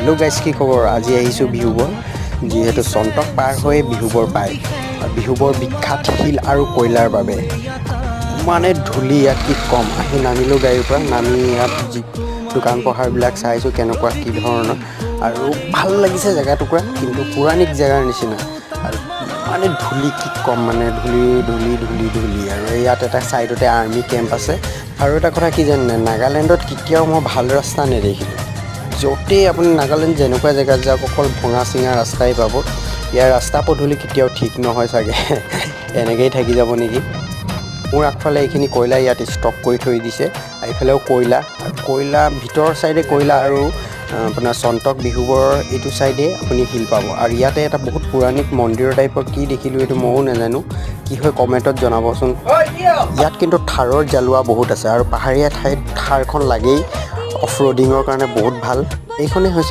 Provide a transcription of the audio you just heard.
Hello' guys, কি খবৰ? আজি আহিছোঁ বিহুবৰ, যিহেতু চন্তক পাৰ হৈ বিহুবৰ পায়। আৰু বিহুবৰ বিখ্যাত শিল আৰু কয়লাৰ বাবে। মানে ধূলি ইয়াত, কি ক'ম! আহি নামিলোঁ গাড়ীৰ পৰা, নামি ইয়াত যি দোকান পোহাৰবিলাক চাইছোঁ, কেনেকুৱা কি ধৰণৰ আৰু ভাল লাগিছে জেগা টুকুৰা, কিন্তু পৌৰাণিক জেগাৰ নিচিনা। আৰু মানে ধূলি, কি ক'ম, মানে ধূলি ধূলি ধূলি ধূলি। আৰু ইয়াত এটা ছাইডতে আৰ্মি কেম্প আছে। আৰু এটা কথা কি জানে? নাগালেণ্ডত কেতিয়াও মই ভাল ৰাস্তা নেদেখিলোঁ। য'তেই আপুনি নাগালেণ্ড যেনেকুৱা জেগাত যাওক, অকল ভঙা চিঙা ৰাস্তাই পাব। ইয়াৰ ৰাস্তা পদূলি কেতিয়াও ঠিক নহয় চাগে, এনেকেই থাকি যাব নেকি? মোৰ আগফালে এইখিনি কয়লা ইয়াত ষ্টক কৰি থৈ দিছে। এইফালেও কয়লা আৰু কয়লা, ভিতৰৰ ছাইডে কয়লা আৰু আপোনাৰ চন্তক বিহুবৰৰ এইটো ছাইডে আপুনি শিল পাব। আৰু ইয়াতে এটা বহুত পৌৰাণিক মন্দিৰৰ টাইপৰ কি দেখিলোঁ, এইটো ময়ো নাজানো কি হয়, কমেণ্টত জনাবচোন। ইয়াত কিন্তু থাৰৰ জালোৱা বহুত আছে আৰু পাহাৰীয়া ঠাইত থাৰখন লাগেই, অফ ৰোডিঙৰ কাৰণে বহুত ভাল। এইখনেই হৈছে